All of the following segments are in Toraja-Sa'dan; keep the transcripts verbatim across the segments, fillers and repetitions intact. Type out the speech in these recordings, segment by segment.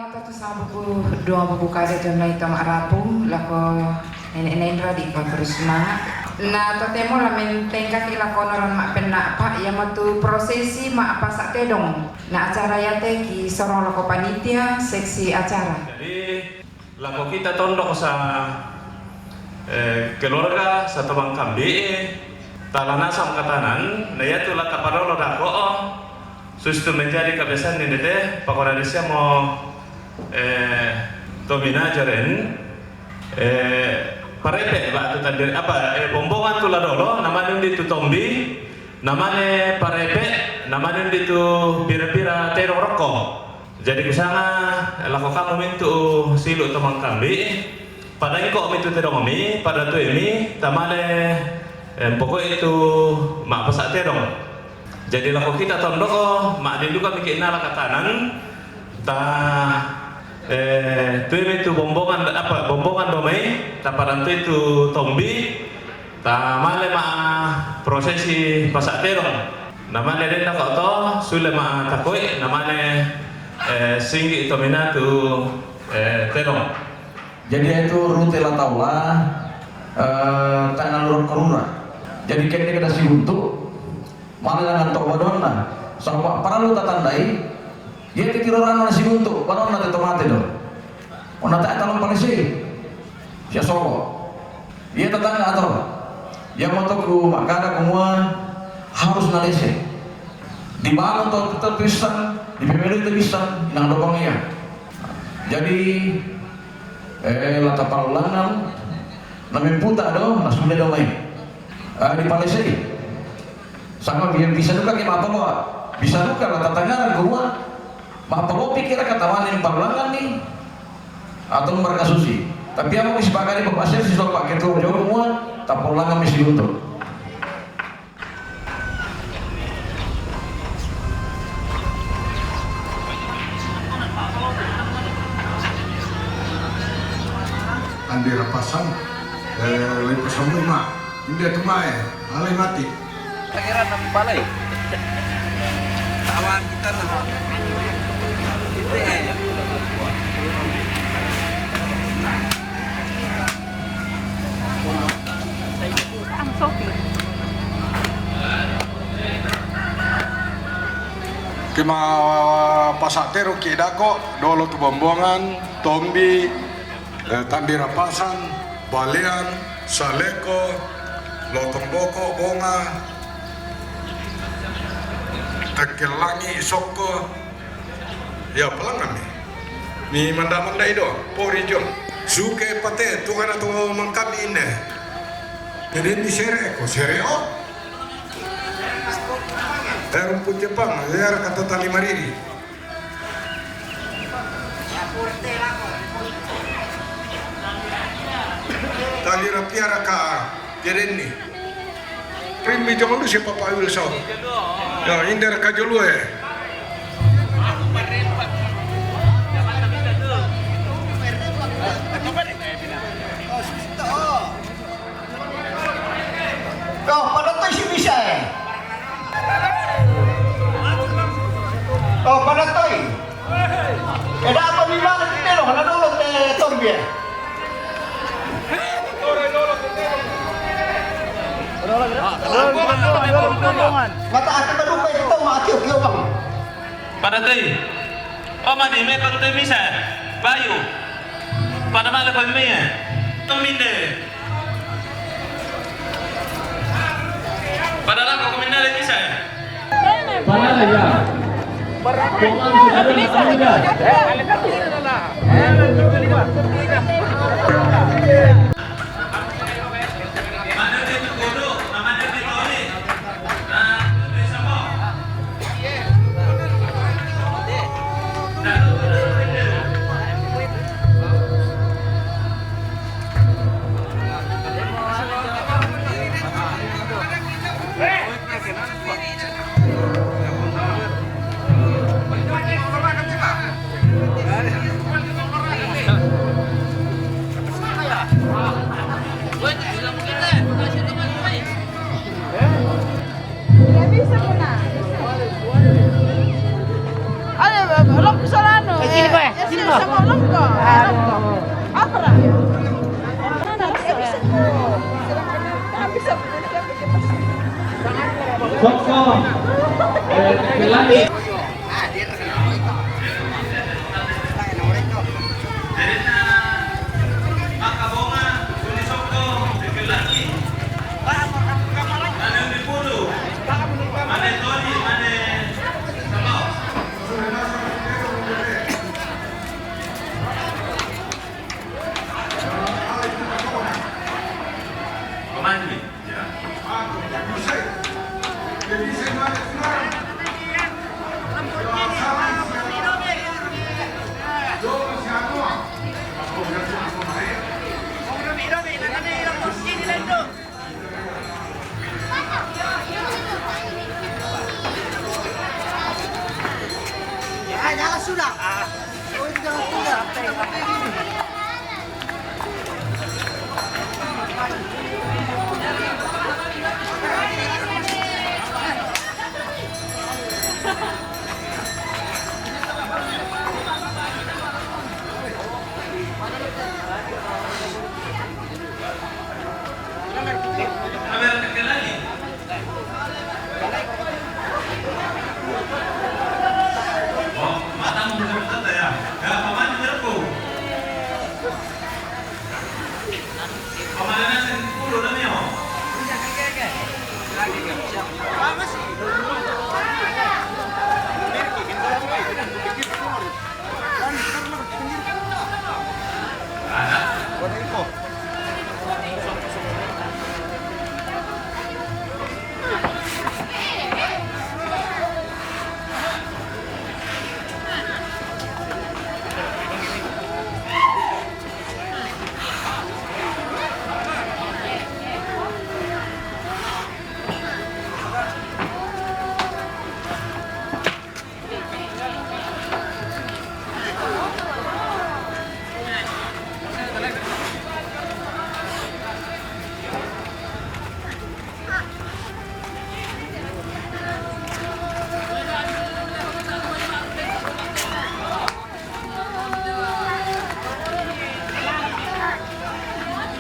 Tatu sama buku dua buku kada tu nai tama rapu lako nenek nendra di pakurus ma. Na totemo la mentengkaki lako noran ma penna apa ia matu prosesi ma apa sa tedong. Na acara ia te ki sorong lako panitia seksi acara. Jadi lako kita tondok sa eh, keluarga sa tomang kambi eh, tala nasam katanan na ia tu la taparolo dako oh. Sustu menjadi kebiasaan ni dede pakoda disia mo eh, tomina jaren eh, parepe ba tu tandir apa eh, bombongan tu la dolo namane undi tu tombi namane parepe namane undi tu pira-pira tedong roko. Jadi kusanga lako kamu mintu silu tomang kambi. Pada ingko mi tu tedong mi pada tu emi tamale eh, pokok itu ma pasa tedong. Jadi lako kita tondoko ma di duka miki nala katanan ta eh, tu emi tu bombongan apa bombongan domai ta pada tu itu tombi. Ta male ma prosesi pasa tedong. Na male denda ko to sule ma takoi na male eh, singgi tomina tu eh, tedong. Jadi itu rute la taula eh, tana luruk kerura. Jadi kene kada sibuntu male dengan to badonna. Sama paralu tatandai. Ia kekirorana sibuntu badonna te tomate do. Ona ta talong palisi. Sia solo. Ia tatangga atau ia motoku makada kumua harus nalese. Dibangun to tetap pisang, di pemilu itu pisang, nang dobang ia. Jadi eh lata palulangan na memputa do na sudah do mai. Eh, di palese. Sama biar bisa juga ke mapaloa. Bisa juga la tatangaran kumua mapaloa pikira katawanin palulangan ni. Atau mereka susi. Tapi aku mesti pakai di bapak saya siswa pakai tuh jauh semua tak pulang kami sih untuk. Andi rapasan eh, lain pasamui ma. India tumae alai mati. Pangeran nang balai. Tawan kita nang. Ang sopi. Kema pasa tero ki dako dolo tu bombongan tombi eh, tambi rapasan balean saleko lotong boko bonga. Tekelangi soko. Ya palangan ni ni manda manda ido pori jong suke pate tuhan atau mangkami ine. Jadi ni sere ko sere o. Eh, rumput Jepang, ya kata tali mariri. Tali rapiara ka jerenni. Rimmi jong lu si papa wil sau. Ya, indar ka jolue. Kau pada tu si bisa eh. Oh, pada toi. Eh, dapat di mana kita lo? Mana dulu te tombie? Mata aku terlupa itu mati oke bang. Pada toi. Oh, mani me kau toi bisa. Bayu. Pada mana kau me? Tominde. Pada lako ko minna le bisa. Pada ya. Kau kan sudah ada ya. Soko, eh, Kelani. Ya, jalan sudah. Oh, itu jangan sudah.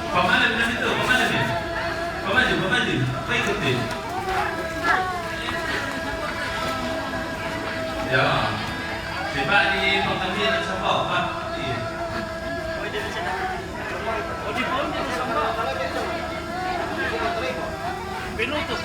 Pamana ni nani tu? Pamana ni? Pamaju, pamaju. Paikuti. Ya. Siapa ni pangkami nak siapa? Pak. Iya. Minuto.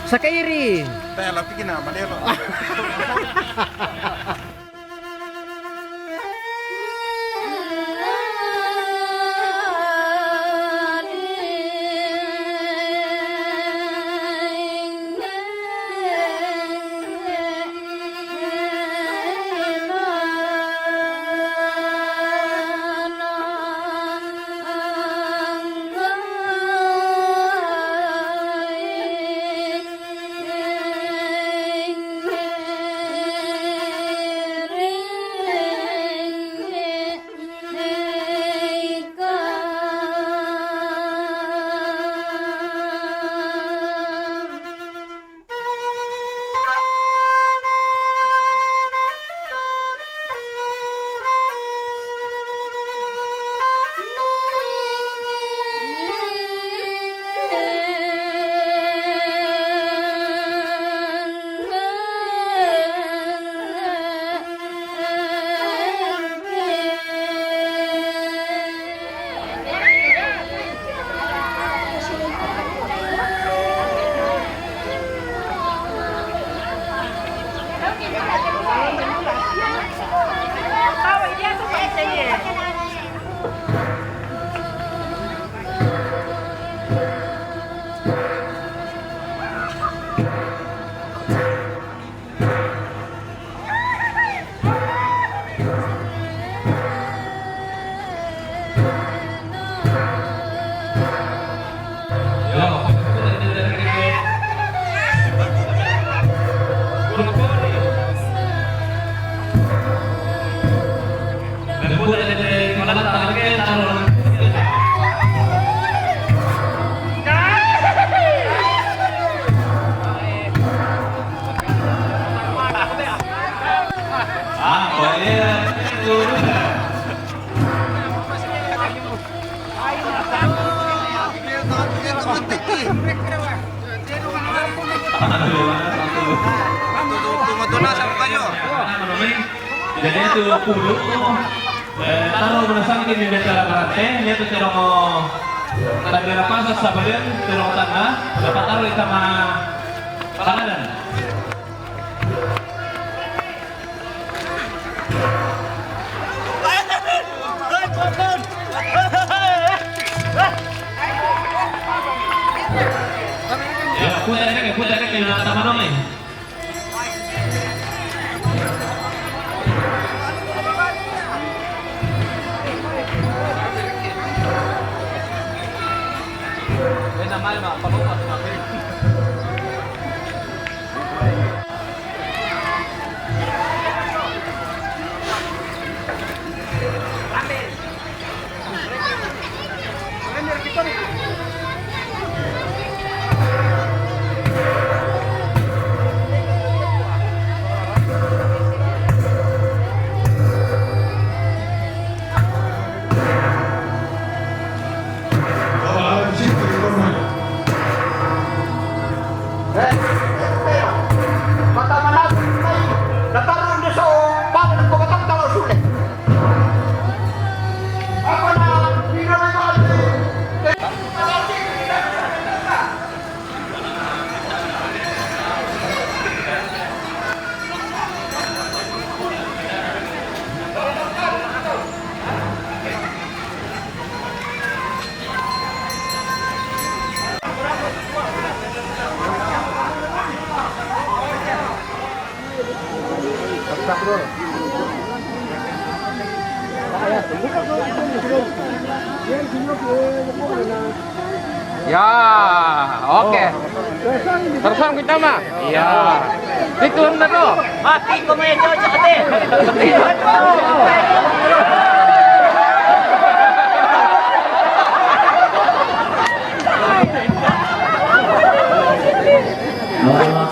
Sakairi. Tela piki nama dia lo. Jadi itu pulu, eh, taruh menasang di meja karate, dia tuh cerong, tadi ada pasar sabadan, cerong tangga, dapat taruh di tengah kanan. Ya, putar ini, putar ini, kena teman dong nih. Ya, oke. Terus kita mah. Iya. Itu enggak tuh. Mati kau main cocok deh.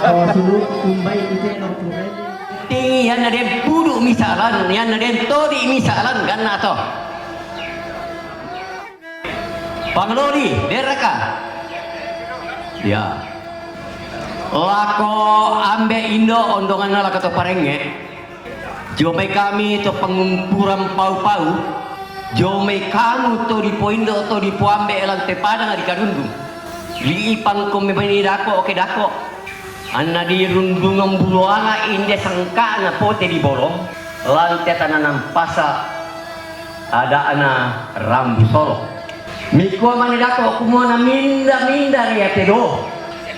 Kau suruh kumbai kita nang kumbai. Ti, iyan na den pudu misalan, iyan na den todi misalan, ganna to. Pangaloli, derraka. Ya. Lako ambe' indo' ondonganna lako to parengnge'. Dio mai kami to pangumpuran pau-pau. Dio mai kamu to dipoindo' to dipoambe' lan te padang ri Kadundung. Ri ipang ko mebani dako' oke dako'. Anna dirundungeng buluana inde sangka'na pote di bolong, lante tananan pasa' ada'na rambu solo. Mikua mane dako kumua naminda-minda ri ate do,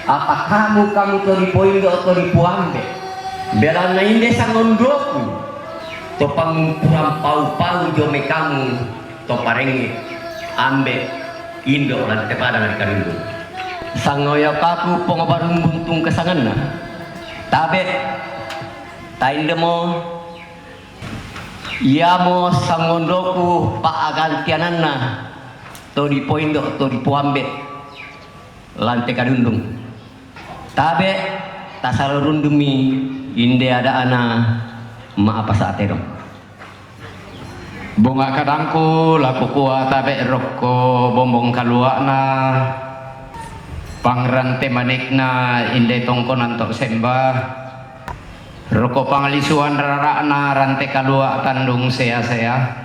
apa kamu, kamu to dipoindo, to dipoambe'. Belanna inde sangondoku, to pangumpuran pau-pau dio mai kamu, to parengnge', ambe', indo' lante padang ri Kadundung. Sangoyo kaku Pong Barung Buntung kesanganna. Tabe', taindemo, iamo sangondoku pa'gantiananna to dipoindo, to dipoambe' lante Kadundung. Tabe', tasala rundummi inde ada'na ma'pasa' tedong. Bonga kadangku la kukua tabe' rokko bombong kalua'na, pangrante manikna inde tongkonan to' semba, rokko panglisuan rara'na rante kalua' tandung sea-sea.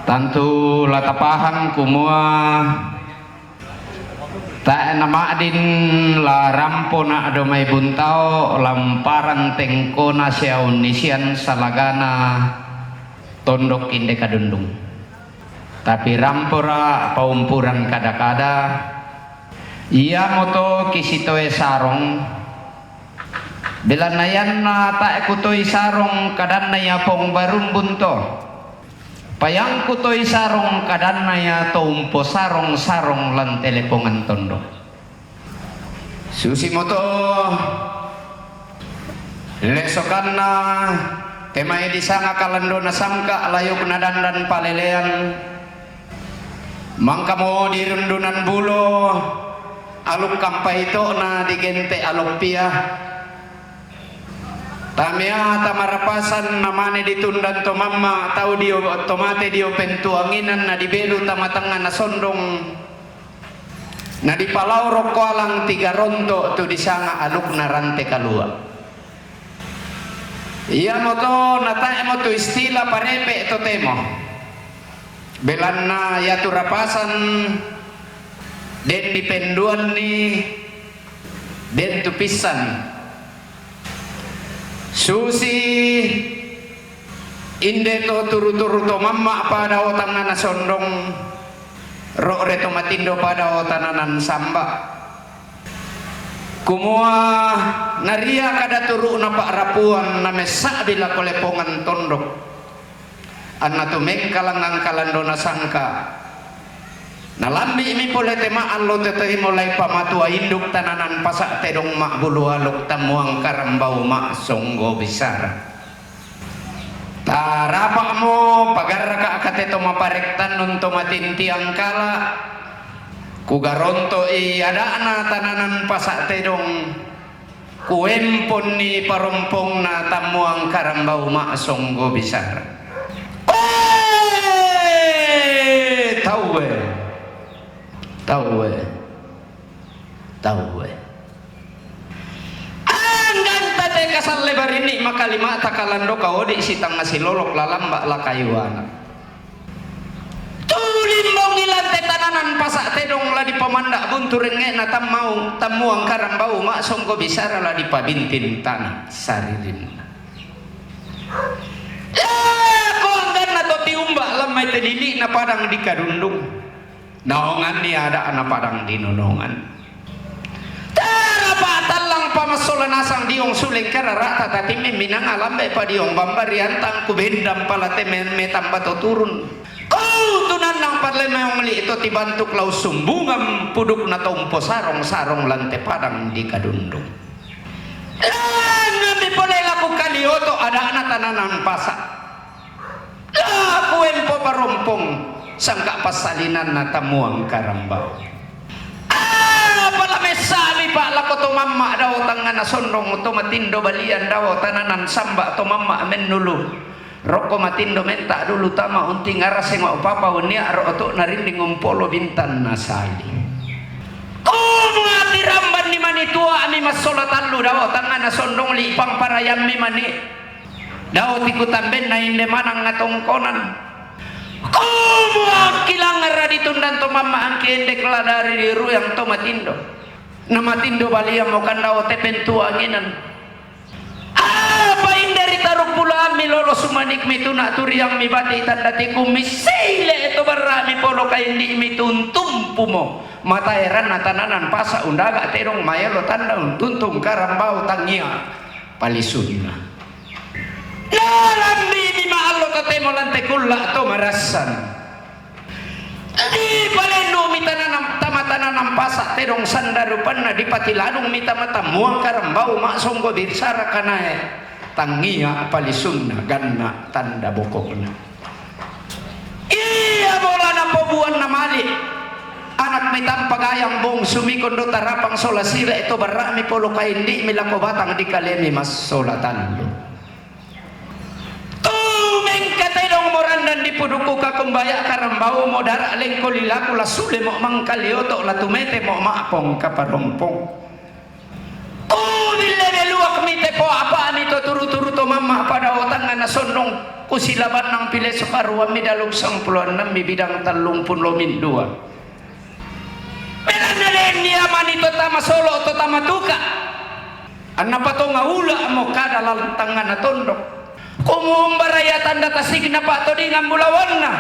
Tantu la tapahang kumua tae' nama'din la rampo na'do mai buntao lamparan tengkona sia unnisian salagana tondok inde Kadundung. Tapi rampora paumpuran kada-kada, iamoto kisitoe sarong, belanna ianna tae' kutoi sarong kadanna ia Pong Barumbung to. Payangku toi sarong kadanna ia to umposarong-sarong lan telepongan tondok. Susimoto lesokanna te mai disanga kalandona sangka' layukna dandan palelean, mangkamo dirundunan bulo, aluk kampai to'na digente' aloppia. Tamea tamarapasan namane ditundan to mamma' tau dio to mate dio pentuanginan na dibelu tama tengnga na sondong, na dipalao rokko alang tiga ronto' tu disanga alukna rante kalua'. Iamoto natae'mo tu istilah parepe' totemo, belanna iatu rapasan den dipenduanni, den tu pissan. Susi inde to turu-turu to mamma' pada otanna na sondong, ro're to matindo pada otanna nan samba'. Kumua naria kada turu'na pa'rapuan namessa'bi lako lepongan tondok. Anna tu mengkalangngang kalandona sangka'. Nalambi'mi pole te ma'allo te toimo lai pamatua induk tananan pasa' tedong ma'bulu aluk tammuang karambau ma'songgo bisara. Tarapa'mo pagarraka' kate to maparektannun to matintiang kala', kugaronto'i ada'na tananan pasa' tedong. Kuemponni parompongna tammuang karambau ma'songgo bisara. Oe! Tauwe. Tauwe. Tauwe. Angganta te kasalle barinni makalimata kalando kaodi sitangnga silolok lalamba lakayuana. Tulimbongi lante tananan pasa' tedong la dipamanda' buntu rengnge'na tammau, tammuang karambau ma'songgo bisara la dipabintin tana saririnna. Lako angganna to tiumba' lammai te lili'na padang di Kadundung. Naonganni ada'na padang di Nonongan. Tarapa tallang pamassola nasang diong suleng karara'ta tatimmi minanga lambe' padiong bambariantang kubendang pala te me-, metamba to turun. Kau tunannang palle meong li' to tibantuk lau sumbungan pudukna to umposarong-sarong lante padang di Kadundung. Lannami pole laku kalioto ada'na tananan pasa'. Laku empo parompong sangka' passalinanna tammuang karambau. Apala messa'bi pa' lako to mamma' dao tangngana sondong to matindo balian dao tananan samba' to mamma' mennulu. Rokko matindo menta dulu tama unting araseng wa upapa unnia ro oto'na rinding umpolo bintanna sali. Kumua tirambanni mani tua'mi massola tallu dao tangngana sondong li'pang parayammi mani. Dao tikutambenna inde manang ngatongkonan. Kumua kilangara ditundang to mamma' angki endek ladari diruyang to matindo. Na matindo baliang mo kanda o tepen tuanginan. Apa indari taruk bulan mi lolo sumanik mi tuna turiang mi bati tanda tiku mi sile to barra mi polo kaindi mi tuntumpu mo. Mata eran na tananan pasa undaga terong maelo tanda untuntung karambau tangia palisunna. Nalambi mi maallo tatemo lante kulla to marasan. Di palendu mi tananam, tama tananam pasa tedong sanda rupanna di patiladung mi tama tamuang karambau ma songgo birsara kanae. Tangia palisunna ganna tanda bokokna. Iya bolana pobuanna mali. Anak mi tampa gayang bong sumikon do tarapang sola sile to barra mi polo kaindi mi lako batang di kalemi mas sola tandu. Tumengka tedong mo randan di puduku kakumbaya karambau mo dara lengko lilaku la sule mo mangkalioto la tumete mo mapong kaparompong. Kubille beluak mi tepo apa mi to turu-turu to mama pada otang na sonong kusilaban nang pile sokaruan mi daluk sangpuluan nang mi bidang talung pun lomin dua. Belanna den niamani to tama solo to tama tuka. Anna patonga ula mo kada lantangana tondok. Kumumbara ya tanda tasigna patodingan bulawanna.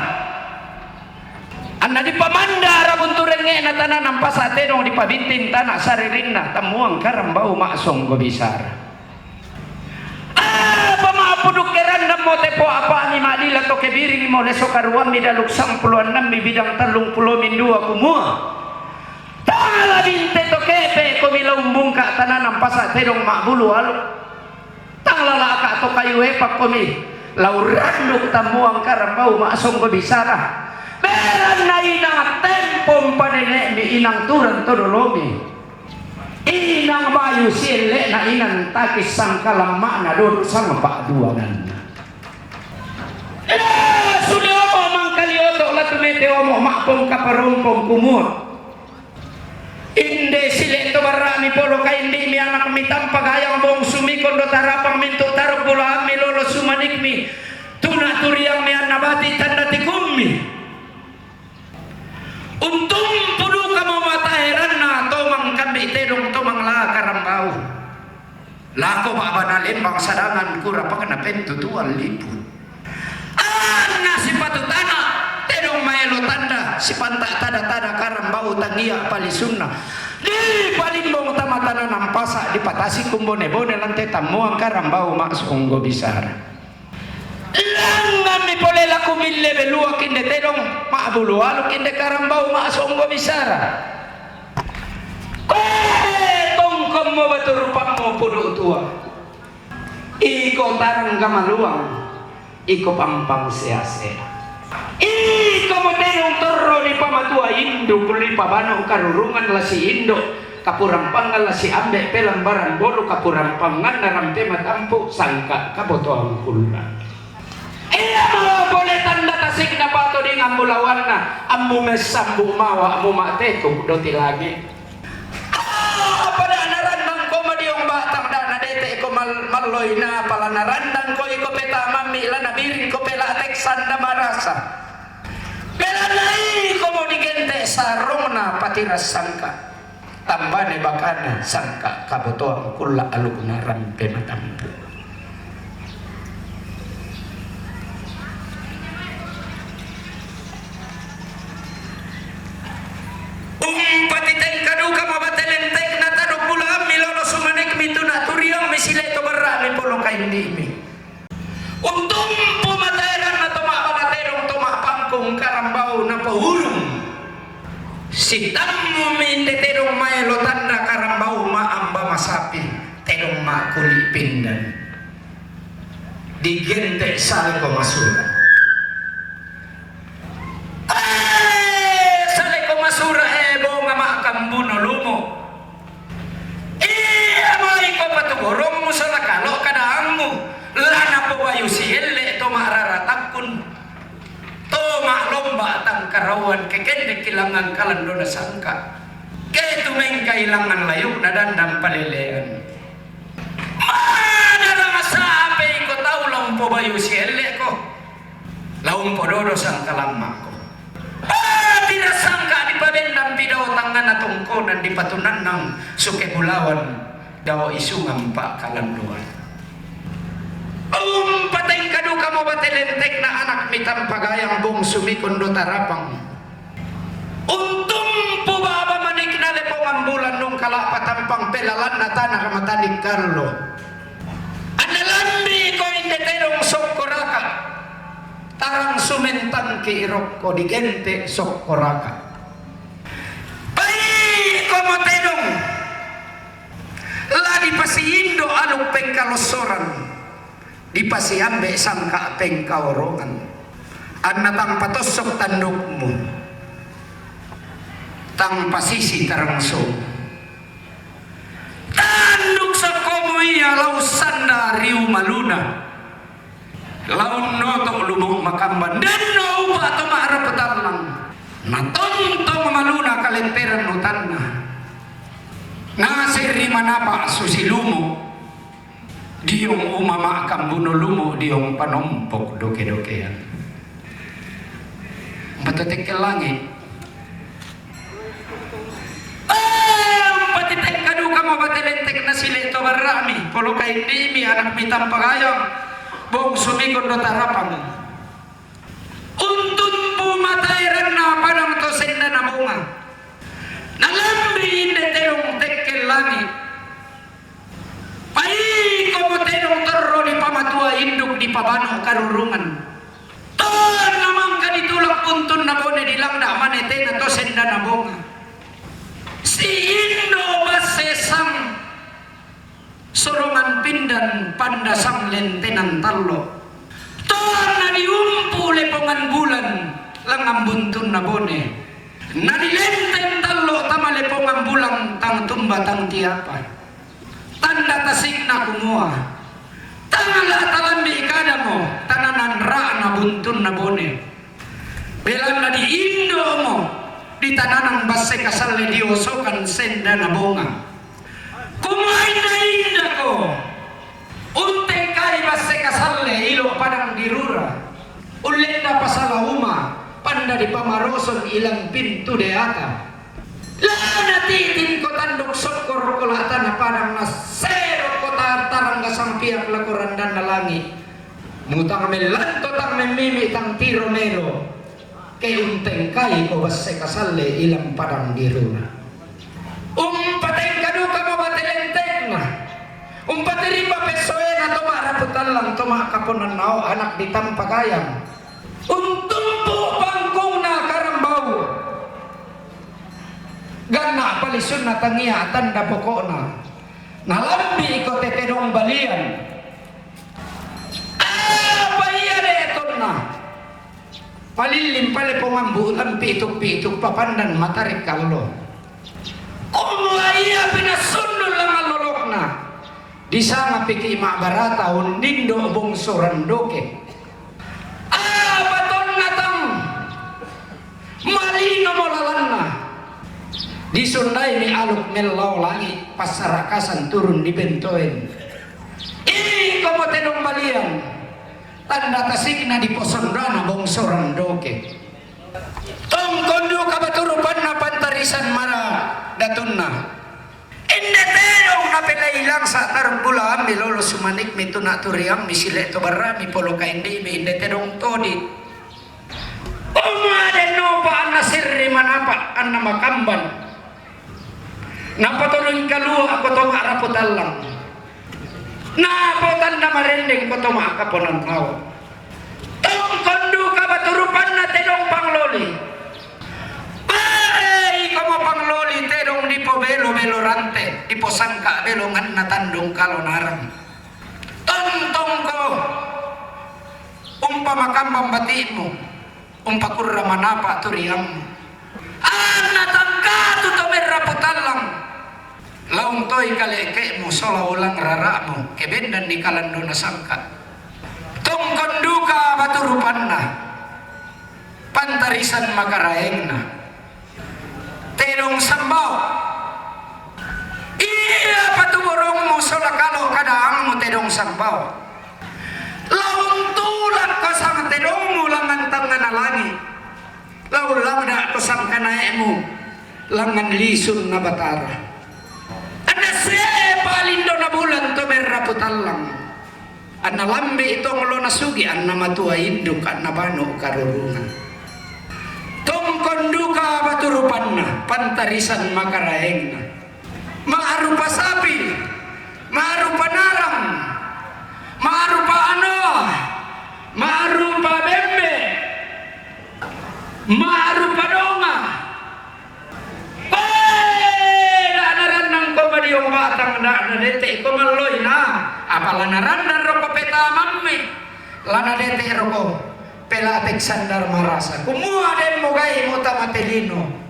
Anna dipamanda rabuntu renge'na tananam pasa tedong dipabintin tana saririnna tamuang karambau ma songgo bisara. Apa ma'puduk keranna mo tepo apa mi ma'lila to kebiring mo leso karuammi daluk sangpulo annammi bidang tallung pulo min dua kumua. Tang la binte to kepe ko mi laumbungka tananam pasa tedong ma'bulu alu. Tang lala'ka to kayu epa ko mi lau randuk tammuang karambau ma'songgo bisara. Beranna inang tempo mpadene'mi inang turang to dolomi. Inang bayu sielle'na inang takis sangkalamma'na dodo sama pa'duanganna. Eh, sule omo mangkalioto la tumete omo ma'pong kaparompong kumua. Inde sile to barra'mi polo kaindi'mi anakmi tampa gayang bong sumikon do tarapang mintu taruk bula'ammi lolo sumanikmi tuna turiangmi anna bati tanda tikummi. Untumpu duka mo mataeranna tomang kambi tedong tomang la karambau. Lako ba'bana lembang sadangan kura pakna pentutuan lipu. Anna sipatu tana tedong maelo tanda sipanta tada-tada karambau tangia palisunna. Di palimbong tama tana nampasa dipatasi kumbone-bone lante tammuang karambau ma'songgo bisara. Langngammi pole laku mille beluak inde tedong ma'bulu aluk inde karambau ma'songgo bisara. Koe tongkommo batu rupammo pudu tua. Iko tarang gamaluang, iko pampang sea-sea. Iko mo tedong torro dipamatua indu, kulipabanu karurungan lasi indo. Kapurampangan lasi ambe pelambaran bolu kapurampanganna rampe matampu sangka kabotoang kulla. Iya mo pole tanda tasikna pato dengan bulawanna ammu messambu mawa mu mateku doti langi. Ah, pada narandang ko madiong batang da nadete ko mal-, malloina pala narandang ko iko petamammi la nabiring ko pela tek sanda marasa. Belanna iko mo digente sarongna patiras sangka. Tambane bakana sangka kabotoang kulla alukna rampe matampu. Umpati tengka duka mabate lentekna tadok bulaammi lolo sumanekmi tuna turiangmi sileto barra'mi polo kaindi'mi. Untumpu mataeranna to ma'bala tedong to ma'pangkung karambau napourung. Sitammumi inde tedong maelo tanda karambau ma'amba masapi tedong ma'kuli pindan. Digente saleko masura. Eh, saleko masura, eh, bonga ma'kambuno lumo. Iya mo iko patugorongmu sola kalo kadaangmu, la napobayu sielle to ma'rara takkun, to ma'lomba tangkarauan kekendekki langngan kalandona sangka. Ke tumengkai langngan layukna dandang palelean. Mana la masape iko tau la umpobayu sielleko. La umpododo sangkalammako. Ah, tidak sangka dipabendang pidao tangngana tongkona di patunannang so kebulawan dao isongan pakalandoan. Umpatengkadu kamo bati lentekna anak mitampagayang, bong sumikon do tarapang. Untumpu baba manikna lepongan bulan nung kala patampang pelalanna tana ka matanik kallo. Analambi ko inde tedong sokkoraka. Tarang sumentang ki irokko di gente sokkoraka. Pai ko mo tedong. La dipasiindo aluk pengkalossoran. Dipasiambe sangka pengkaorongan. Anna tang patossok tandukmu. Tang pasisi tarangso. Tanduk sokkomu ia lau sanda riu maluna. Lau noto lumo makamban. Denno upa to ma'rap tallang. Natontong maluna kalemperan utanna. Ngaseng ri manapa susi lumo. Diong umama kambuno lumo diong panompok doke-dokean. Bata tekkel langi. Patitengkadu kamo bati lentekna sile to barrami, polo kaindimi anak mitampagayang, bong sumikon do tarapang. Untumpu mataeranna padang to sendana bonga. Nalambi inde tedong tekkel langi. Pai ko mo tedong torro di pamatua induk di pabano karurungan. Ton namangka ditulak untunna bone di langda manetena to sendana bonga. Si indo basse sang sorongan pindan panda sang lentenan tallo. Ton na diumpu lepongan bulan langan buntunna bone. Na dilenten tallo tama lepongan bulan tang tumba tang tiapa. Tanda tasikna kumua. Tang la talambi kadamo tananan ra'na buntunna bone. Belanna di indomo di tananan basse kasalle diosokan sendana bonga. Kumua inda-indako. Untengkai basse kasalle ilo padang dirura. Ullenda pasala uma panda di pamaroson ilang pintu deata. La natitin ko tanduk sokkor ko la tana padang na sero ko tartarang gasang piak lako randanna langi. Mutang mellanto tang memmimi tang tiro melo. Ke untengkai ko basse kasalle ilang padang diruna. Umpatengka duka mo bate lentekna. Umpatirimba pessoena to ma'rapu tallang to ma'kaponannao anak ditampa gayang. Untumpu pangkungna karambau. Ganna palisunna tangia tanda pokokna. Nalambi ko tetedong balian. Apa ia de tonna? Palilling pale pongambu lampi ituk-pituk papandan matarik kallo. Kumua ia pinasundul langan lolokna. Disanga piki ma'barata undindo bongsoran doke. Apa tonna tang malino mo lalanna. Disundai mi aluk mellau langi passarakasan turun di bentoen. Iko mo tedong balian. Tanda tasikna diposondana bongsoran doke. Tongkon duka batu rupanna pantarisan mara datunna. Inde tedong napelai langsa tarung bula ambi lolo sumanik mi tuna turiang mi sile to barami polo kaindi mi inde tedong todi. Oma den nopa anna sirri manapa anna makamban. Napatolong kalua ako to ma'rapu tallang. Napotanna marendeng ko to ma'kaponannao. Tongkon duka batu rupanna tedong pangloli. Pare iko mo pangloli tedong dipobelo-belo rante, diposangka belo nganna tandung kalonarang. Tontongko umpama kambang batimu. Umpakurra manapa turiangmu. Anna tangkatu to merrapu tallang. Laung toi kaleke'mu sola ulang rara'mu, kebendan ni kalandona sangka. Tongkon duka batu rupanna. Pantarisan makaraengna. Tedong sambao. Ia patuborongmu sola kalo kadaangmu tedong sambao. Laung tulak ko sang tedongmu langan tangngana langi. Laung langda ko sang kanae'mu. Langan lisun na Batara. Anna sepa lindona bulan to merrapu tallang. Anna lambi tonglo na sugi, anna matua induk, anna banu karurungan. Tongkon duka batu rupanna, pantarisan makaraengna. Ma'rupa sapi, ma'rupa narang, ma'rupa anoa, ma'rupa bembe, ma'rupa donga. Peda narannang ko madiong batang, da nadete ko malloina. Apa la narannang roko petamammi, la nadete roko pelatek sandar marasa. Kumua demmo gai mo tama telino.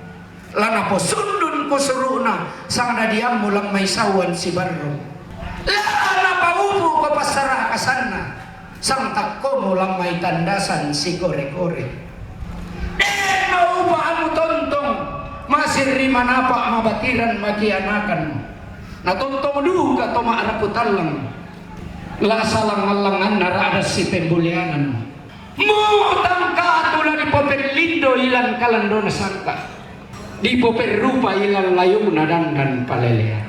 La naposundun ko suru'na, sang dadiammu lammai sauan sibarru. La napaupu ko passara kasanna, sang takkomu lammai tandasan sikore-kore. Dema upa amu tontong, masirri manapa mabatiran makianakan. Natontong duka to ma'rapu tallang. La salang-allanganna ra'da sipembulianan. Mutang katu la dipopellindo ilan kalandona sangka, dipoperrupa ilan layungna dandan palelean.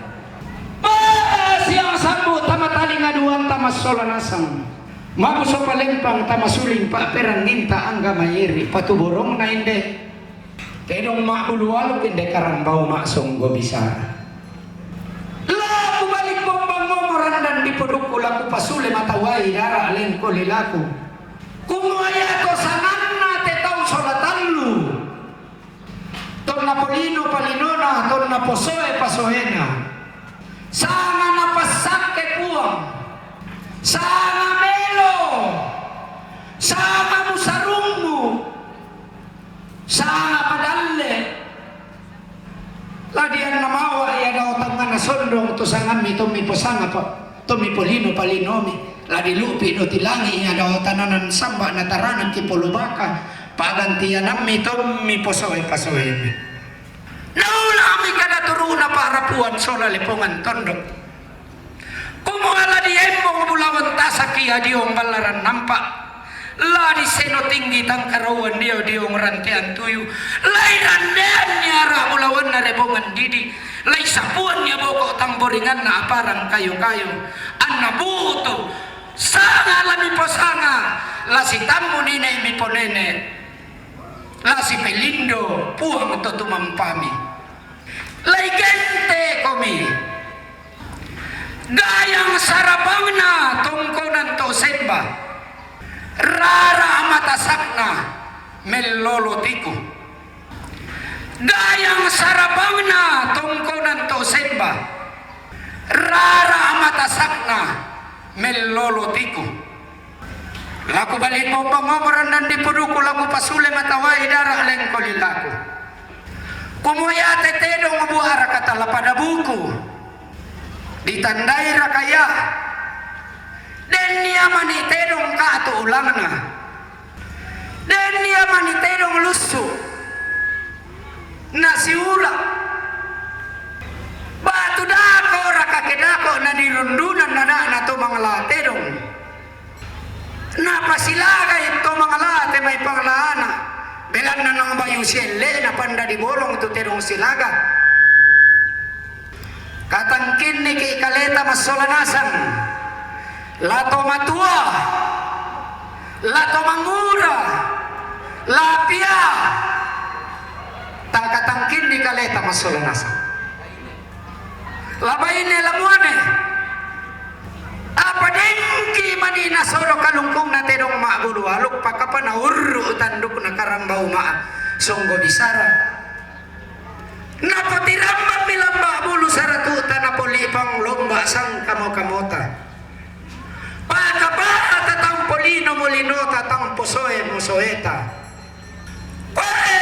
Pa'siang sambu tama talinga duanta massola nasang. Mabuso palempang tama suling pa'peranginta angga mairi patuborongna inde. Tedong ma'bulu aluk inde karambau ma'songgo bisara. Laku balik bombang momo randan dipodukku laku pasule mata wai dara lengko lilaku. Kumua iato sanganna te tau sola tallu. Tonna polino palinona, tonna posoe pasoena. Sanga napassakke Puang. Sanga melo. Sanga musarummu. Sanga padalle. La dianna mawa ia dao tangngana sondong tu sangammi tommi posanga pa, tommi polino palinomi. La dilupi do tilangi ia dao tananan samba na taranang ki polubaka. Pagantianammi tommi posoe pasoemi. Naulami kada turuna pa'rapuan sola lepongan tondok. Kumua la diembong bulawan tasaki ia diong ballaran nampa. La diseno tinggi tangkarauan dio diong rantean tuyu. La irandean niara bulawanna rebongan didi. La isapuan ia boko tangboringanna aparang kayu-kayu. Anna butu. Sanga la miposanga. La sitammu nene miponene. La sipelindo Puang to tumampami. Lai gente komi. Gayang sarabangna tongkonan to semba. Rara matasakna mellolo tiku. Gayang sarabangna tongkonan to semba. Rara matasakna mellolo tiku. Laku balik bombang momo randan dipoduku laku pasule mata wai dara lengko lilaku. Kumua iate tedong buara kata la pada buku. Ditandai raka ia. Den ia mani tedong katu ulangna. Den ia mani tedong lussu. Na siula. Batu dako raka kedako na dirundunan na na to mangala tedong. Napasilagai to mangalate mai pangalaana. Belanna nang bayu sielle na panda dibolong tu tedong silaga. Katangkinniki kaleta massola nasang. La to matua. La to mangura. La pia. Takatangkinni kaleta massola nasang. La baine la muane. Apa dengki mani nasodo kalungkungna tedong ma'bulu aluk pakapa na urru tandukna karambau ma'a songgo bisara. Napotirambanmi lamba bulu saratu'ta napolipang lomba sangkamo-kamota. Pakapa tatang polino molinota tang posoe mosoeta. Koe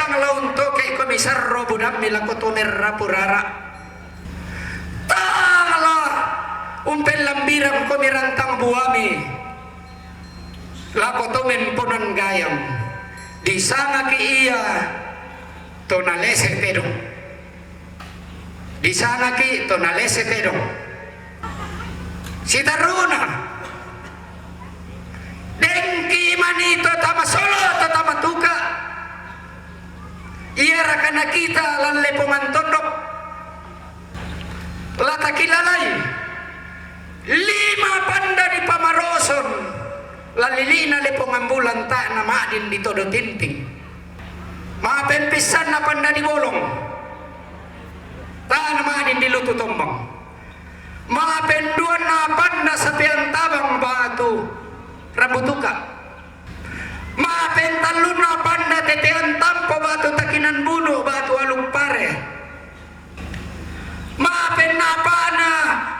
tang laun toke komi sarro budammi lako to merrapu rara. Tala umpellambirang komi rantang buami lako to memponan gayam. Disangaki ia to nalese tedong. Disangaki to nalese tedong. Sitaruna. Dengki mani to tama solo to tama tuka. Ia raka Na kita lan Lepongan Tondok, la takilalai lima panda di pamaroson, la lili'na Lepongan Bulan, tae' na ma'din di Todo Tinting. Ma'pen pissanna panda di Bolong, tae' na ma'din di Lutu Tombang. Ma'pen duanna panda Sapean Tabang ba'tu Rambutuka. Ma'pen tallunna panda Tetean Tampo ba'tu Takinan Bunu ba'tu Aluk Pare. Ma'pen apa'na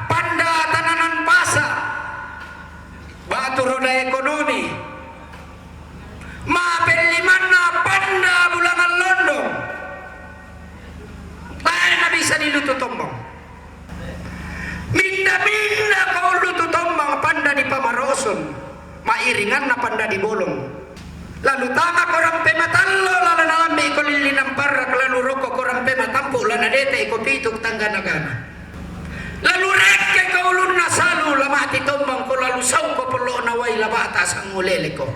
panda Tananan Pasa ba'tu Roda Ekonomi. Ma'pen limanna panda Bulangan Londong, tae' na bisa di Lutu Tombang. Minda-minda ko Lutu Tombang panda di pamaroson, ma'iringanna panda di Bolong. Lalu tamako rampe matallo, lalu nalambi'ko lillinang parrak, lalu rokkoko rampe matampu', la nadete'ko pitu tangga nagana. Lalu rekkeko ulunna salu, la ma'ti tombangko, lalu sauko pollo'na wai, la ba'ta sangnguleleko.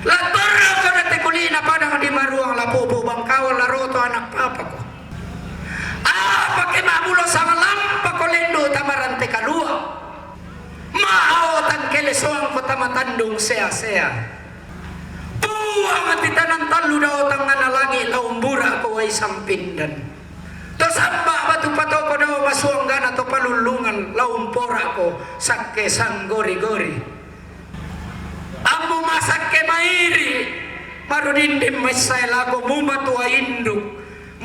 La torroko date kuli'na padang di Maruang, la pupu bangkawan, la roto anak papako. Apa ke ma'bulo sanga lampako lendu' tama rante kalua'. Ma'ao tangkele soangko tama tandung sea-sea. Puang titanan tallu dao tangngana langi', la umbura'ko wai sampindan. To samba' batu patoko dao masuanggana to palullungan, la umpora'ko sakke sanggori-gori. Ammu masakke mairi', marudinding maissae lako, mumatua induk,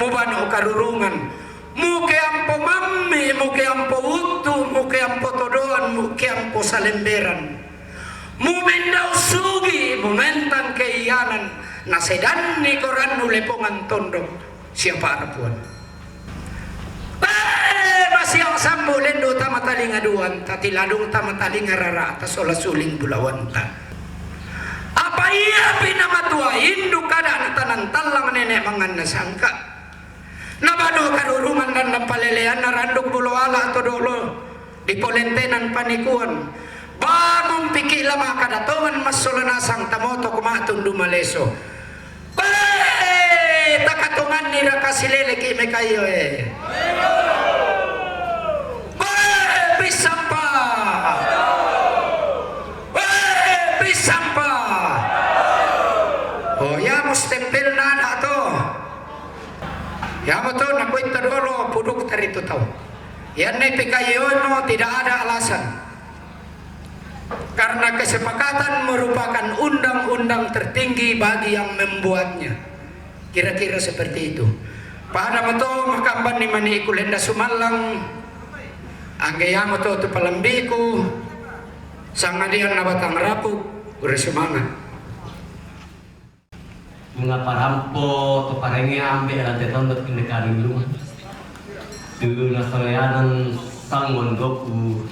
mubano karurungan, muke ampo mammi', muke ampo uttu, muke ampo todoan, muke ampo salemberan. Mumendau sugi, mumentang keianan, nasedanni korannu Lepongan Tondok, siapa arapuan. Pee, masiang sambu lendu' tama talinga duanta, tiladung tama talinga rara'ta, sola suling bulawanta. Apa iapi namatua induk, ada' na tanan tallang, nene' manganna sangka'. Nabano karurungan dandang paleleanna, randuk bulo ala' to dolo, dipolentenan panikuan. Bangun piki' la ma'kada tongan massola nasang, tamotok ma'tundu maleso. Bee, takatonganni raka sileleki' mekaio e. Bee, pissampa. Bee, pissampa. Oh, iamo stempelna ada' to. Iamoto nakuitta dolo pudukta ritu tau. Ianne pekaiono tidak ada alasan. Karena kesepakatan merupakan undang-undang tertinggi bagi yang membuatnya. Kira-kira seperti itu. Pada moto makambanni maniku lenda sumallang, angge iamoto tu palambiku, sangadian na batang rapu, gure semangat. Mengapa rampo to parengnge ambe' rante tondok kende kalillung? Tu nasoleanan sangon doku,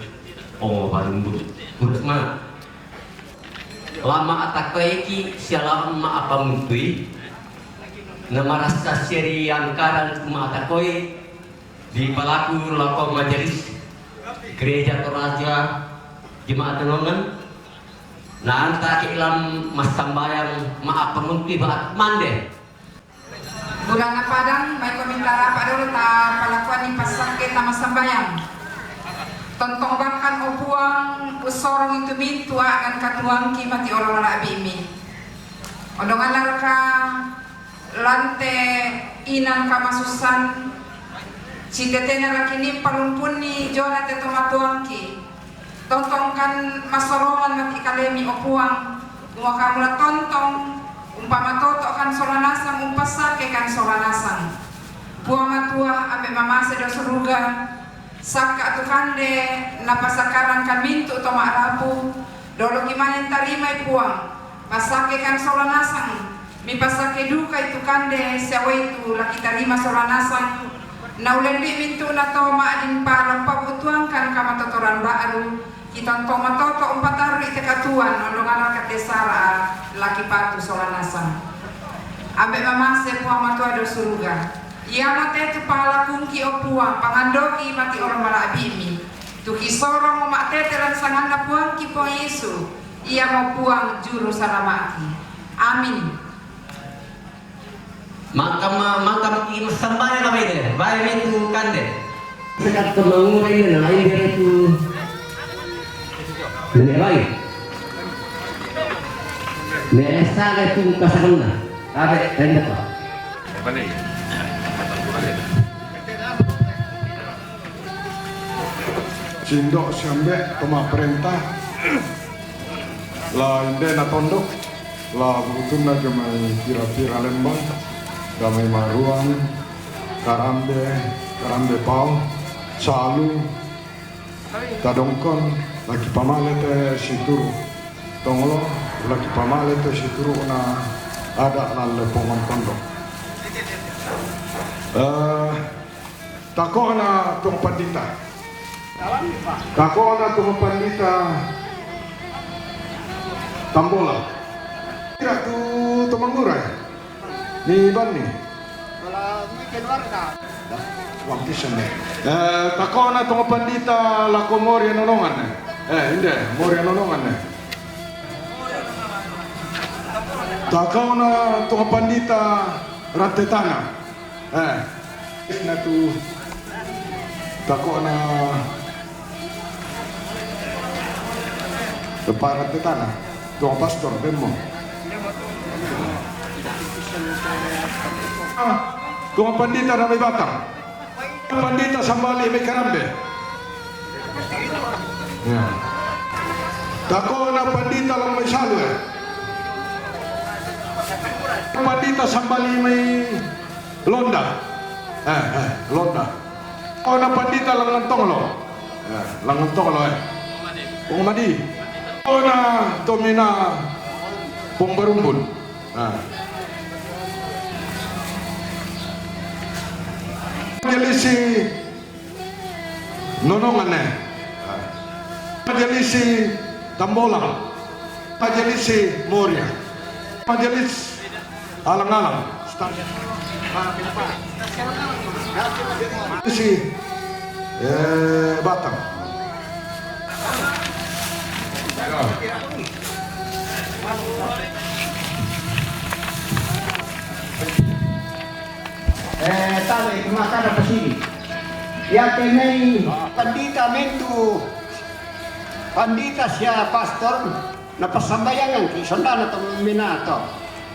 o barumbu. Kurus ma. Lama atakoiki sia lama apa muntui. Namarassa seri angkaran kuma atakoi. Di palaku lako majelis Gereja Toraja Jemaat Tenongan, na anta'ki' lam massambayang ma'appangunti ba'at mande. Buranna padang, maiko minta rapa' dolo ta palakuanni passakke ta massambayang. Tontong bakkan, o Puang, ussorong itu mintu a'gan katuangki mati olo mala'bi'mi. Ondonganna raka lante inang kamasussan, sitetena rakini palumpunni jona te tomatuangki. Tontongkan massorongan mati kalemi, o Puang, mua kamu la tontong, umpamatoto'kan sola nasang, umpassakkekan sola nasang. Puang Matua, ambe' mamase dao suruga, sakka' tu kande napasakkarangkan mintu' to ma'rapu, doloki maneng tarimai Puang, passakkekan sola nasang, mipassakke dukai tu kande sia uwaitu la kitarima sola nasang, naulendui mintu'na to ma'din pala umpabutuangkan kamatotoran ba'ru, kitontong matoto' umpatarru'i te katuoan ondonganna kate sara'a la kipatu sola nasang. Ambe' mamase Puang Matua dao suruga. Iamo te tu palakungki, o Puang, pangandoki mati olo mala'bi'mi. Tu kisorong ma'tete lan sanganna Puangki Puang Yesu, iamo Puang Juru Salama'ki. Amin. Maka ma-, maka ki sambaya ka bede, bae mitu kande. Sekat ke mangure ne na lain dia itu. Nenek bae. Ne esa ke itu kasakanna. Abe, tenda pa. Sindo siambe to mapparenta. La inde na tondok, la butunna jomai pira-pira lembang, damai maruang, karambe, karambe pao, salu, tadongkon, laki pamale te situru tonglo, laki pamale te situru na ada lalle pongon tondok. Eh, Tako'na to pandita. Tako'na to pandita Tambola. Kira tu to mangura. Ni banni. Kalau ini keluarga. Wangkisan ne. Eh, tako'na to pandita lako Moria Nonongan ne. Eh, inde, Moria Nonongan ne. Tako'na to pandita Rantetana. Eh, na tu tako'na to Rantetana, to pastor, bemmo. Ah, to pandita na mai Batam. Pandita sambali mai Karambe. Ya. Tako'na pandita lao mai Salue. Pandita sambali mai Londa. Eh, eh, Londa. Ona pandita Langan Tonglo. Eh, Langan Tonglo, eh. Pong Madi. Ona tomina Pong Barumbun. Ah. Majelisi Nonongan ne. Ah. Majelisi Tambola. Majelisi Moria. Majelis Alang-alang. Si, eh, Batam. Eh, tale, terima kasih apa sini. Ya, kenai pandita mentu, pandita sia pastor, na passambayangan ki, sondana to minato.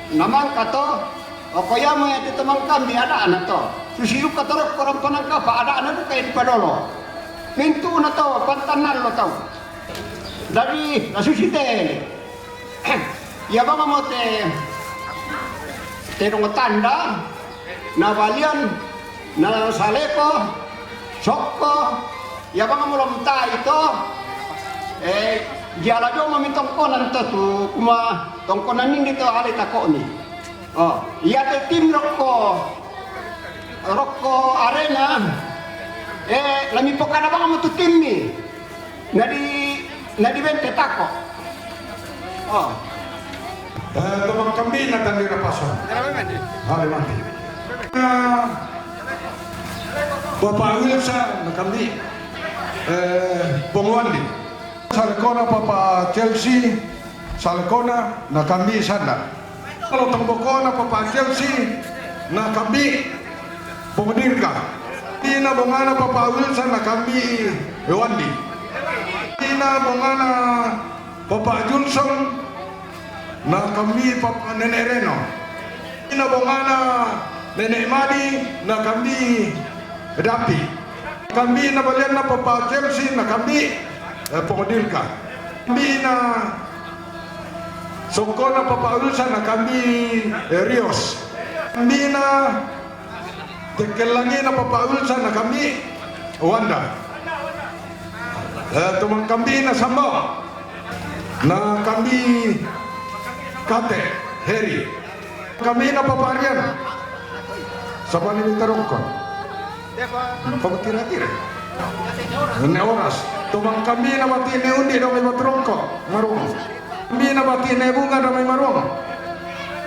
Na mangka to, oko yamo ya te to mangkambi adana to. Susi duka to rokko rampanangkapa adana duka ya dipadolo. Mentu na to, pantanna lo tau. Dari, na susi te. Ya bang mo te, te dong tanda, na balian, na saleko, sokko, ya bang mo lomtai to, eh, diala jo mami tongkonan to tu, kuma tongkonan ini to ale takoni. Oh, ya te tim rokko, rokko arena, eh, lami pokana bang mo tu tim ni. Nadi, nadi bente tako. Oh. Eh, to mangkambi na tandi rapaso. Hari mati. Na Bapak Wilsa na kambi. Eh, Pong Wandi. Salekona Papa Chelsea. Salekona na kambi sanda. Kalau tembokona Papa Chelsea na kambi Pong Dirga. Ina bongana Papa Wilson na kambi Ewandi. Ina bongana Papa Julson na kambi Papa Nenek Reno. Ina bongana Nenek Madi na kambi Dapi. Kambi na balianna Papa Chelsea na kambi, eh, Pong Dirga. Kambi na Sokkona Papa Wilson na kambi, eh, Rios. Kambi na tekkellangi na Papa Wilson na kambi Wanda. Eh, to mangkambi na Sambo. Na kambi Kate, Heri. Kambi na Papa Rian. Sabani mita rongko. Pabutira-tira. Ne oras. To mangkambi na bati ne undi dong mai Baturongko. Marung. Kambi na bati ne Bunga dong mai Marung.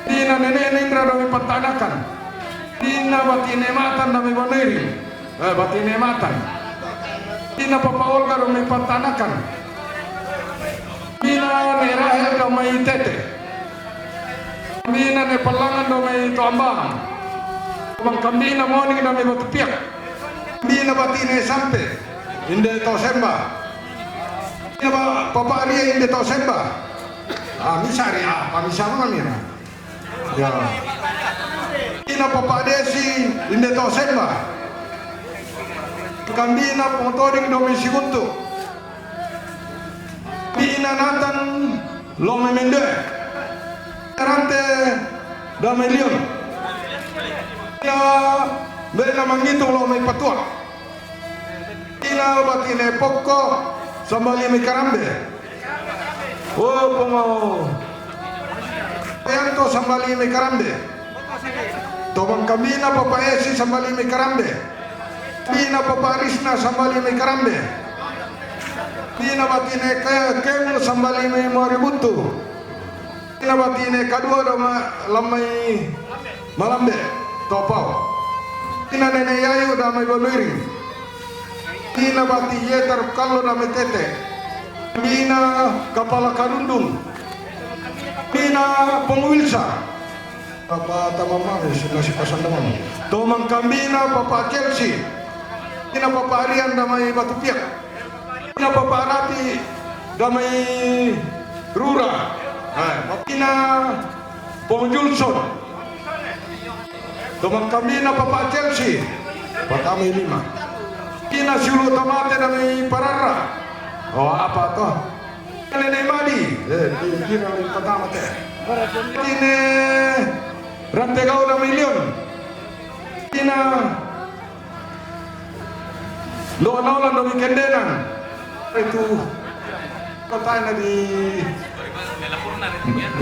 Kambi na Nenek Indra dong mai Patanakan. Kambi na bati ne Matan dong mai Baneri. Eh, bati ne Matan. Kambi na Papa Olga dong mai Patanakan. Kambi na ne Rahel dong mai Tete. Kambi na ne Palangan dong mai Toambang. Mangkambina Moning dame Batu Piak. Bina batine Sampe. Inde to semba. Bina ba, Papa Aria inde to semba. Ah, misari apa misa mangina. Ya. Bina Papa Desi inde to semba. Kambina Pongtoding dome Sigutu. Bina Nathan lome Mende. Rante dame Lion. Bina Bena Mangitung lome Patua. Bina batine Pokko sambali me Karambe. Oh, pongo. Yanto sambali me Karambe. Tomang kambina Papa Esi sambali me Karambe. Bina Papa Risna sambali me Karambe. Bina batine ke-, Kemu sambali me Moributu. Bina batine Kadua dame Lamai Malambe. Topau. Bina Nene Yayu dame Baluiring. Bina bati Yetar Kallo dame Tete. Bina Kapala Karundung. Bina Pong Wilsa. Papa tamamang, eh, nasi pasan tamamang. Tomang kambina Papa Chelsea. Bina Papa Arian dame Batu Piak. Bina Papa Rapi dame Rura. Eh, bina Pong Julson. Tomang kambina Papa Chelsea. Patame lima. Bina Siulu Tamate dame Parara. Oh, apa to? Nene Madi. Eh, di, di na patame te. Bina Rantegau dame Lion. Bina Lo Nolan dame Kendenan. Itu kotana di,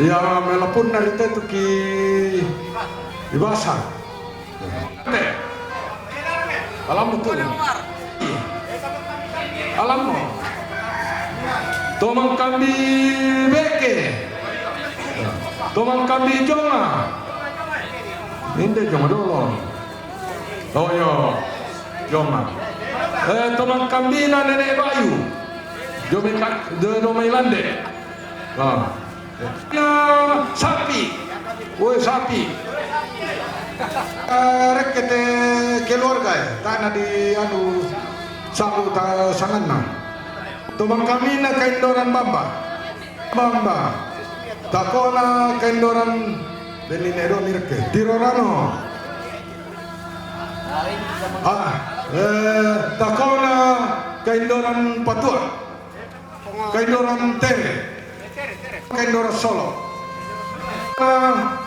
ya, Melapurna di tetu ki Ibasa. Te. Alamu tu. Alamu. Tomang kambi beke. Tomang kambi jonga. Inde jonga dolo. Oh, yo. Joma. Eh, tomang kambina Nene Bayu. Jome ka-, jo-, jome Lande. Ah. Ya, sapi. Woi, sapi. Eh, rekke te keluarga, eh. Tana di anu, sabu ta sanganna. Tomang kambina Kaindoran Bamba. Bamba. Takona Kaindoran Benine do mirke. Tirorano. Ah, eh, takona Kaindoran Patua. Kaindoran Tere. Kaindoran Solo. Ah,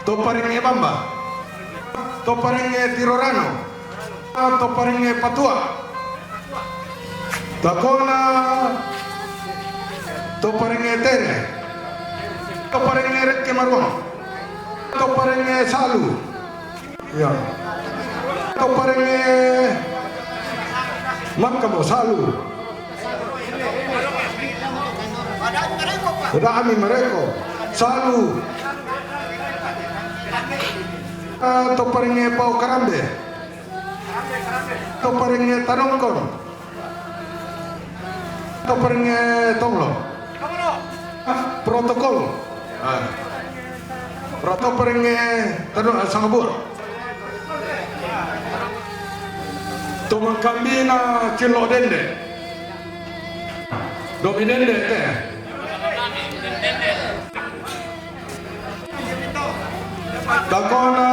Toparinge Bamba. Toparinge Tirorano. Ah, Toparinge Patua. Takona Toparinge Tere. Toparinge Rekke Maruang. Toparinge Salu. Ya. Toparinge Makamo Salu. Rami Mareko Salu. Ah, Toparinge Pau Karambe. Toparinge Tanongkon. Toparinge Tonglo. Protokol. Ah. Pro-, Toparinge Tano-, ah, Sangabur. Tomang kambina Cilo Dende. Domi Dende te. Takona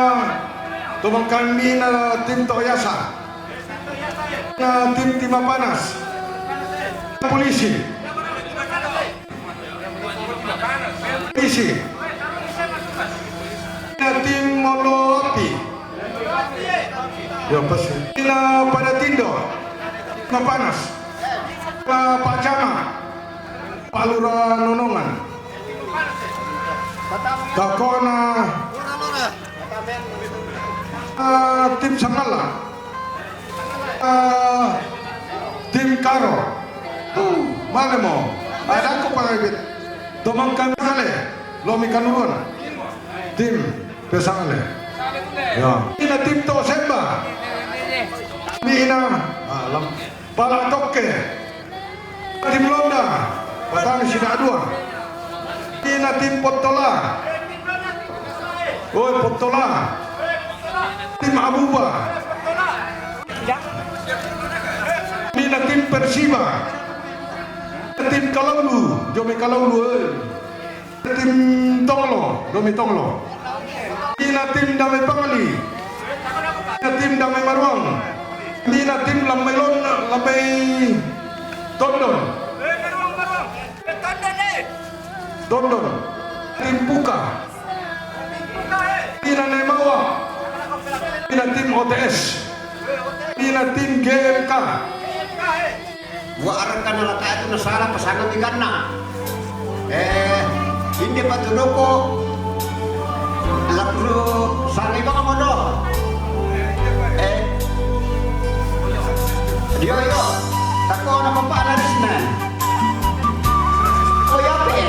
tomang kambina tim Toyasa. Na tim Timapanas. Polisi. Polisi. Na tim Mondo Api. Ya, pas. Na pada Tindo. Timapanas. Na Pak Camat. Pak Lurah Nonongan. Takona, ah, tim Sangala. Ah, tim Karo. Tuh, mana mo? Ada aku pakai bit. Tomang kami kale. Lomi Kanuruan. Tim Pesangale. Ya. Ina tim to semba. Ina. Ah, lam. Pala Tokke. Tim Londa. Patang sida dua. Ina tim Pottola. Oi, Pottola. Tim Abuba. Mina tim Persiba. Tim Kalaulu, Jomi Kalaulu, eh. Tim Tonglo, Jomi Tonglo. Mina tim Dame Pangali. Mina tim Dame Maruang. Mina tim Lamai Lon, Lamai Tondon. Tondon. Tim Puka. Mina Nemawa. Mina tim O T S. Mina tim G M K. Wa arka na lata itu na sala pasanga biganna. Eh, inde patudoko. Laku sangi baka modo. Eh, dio io. Tako na papa na disna. Oh ya pe.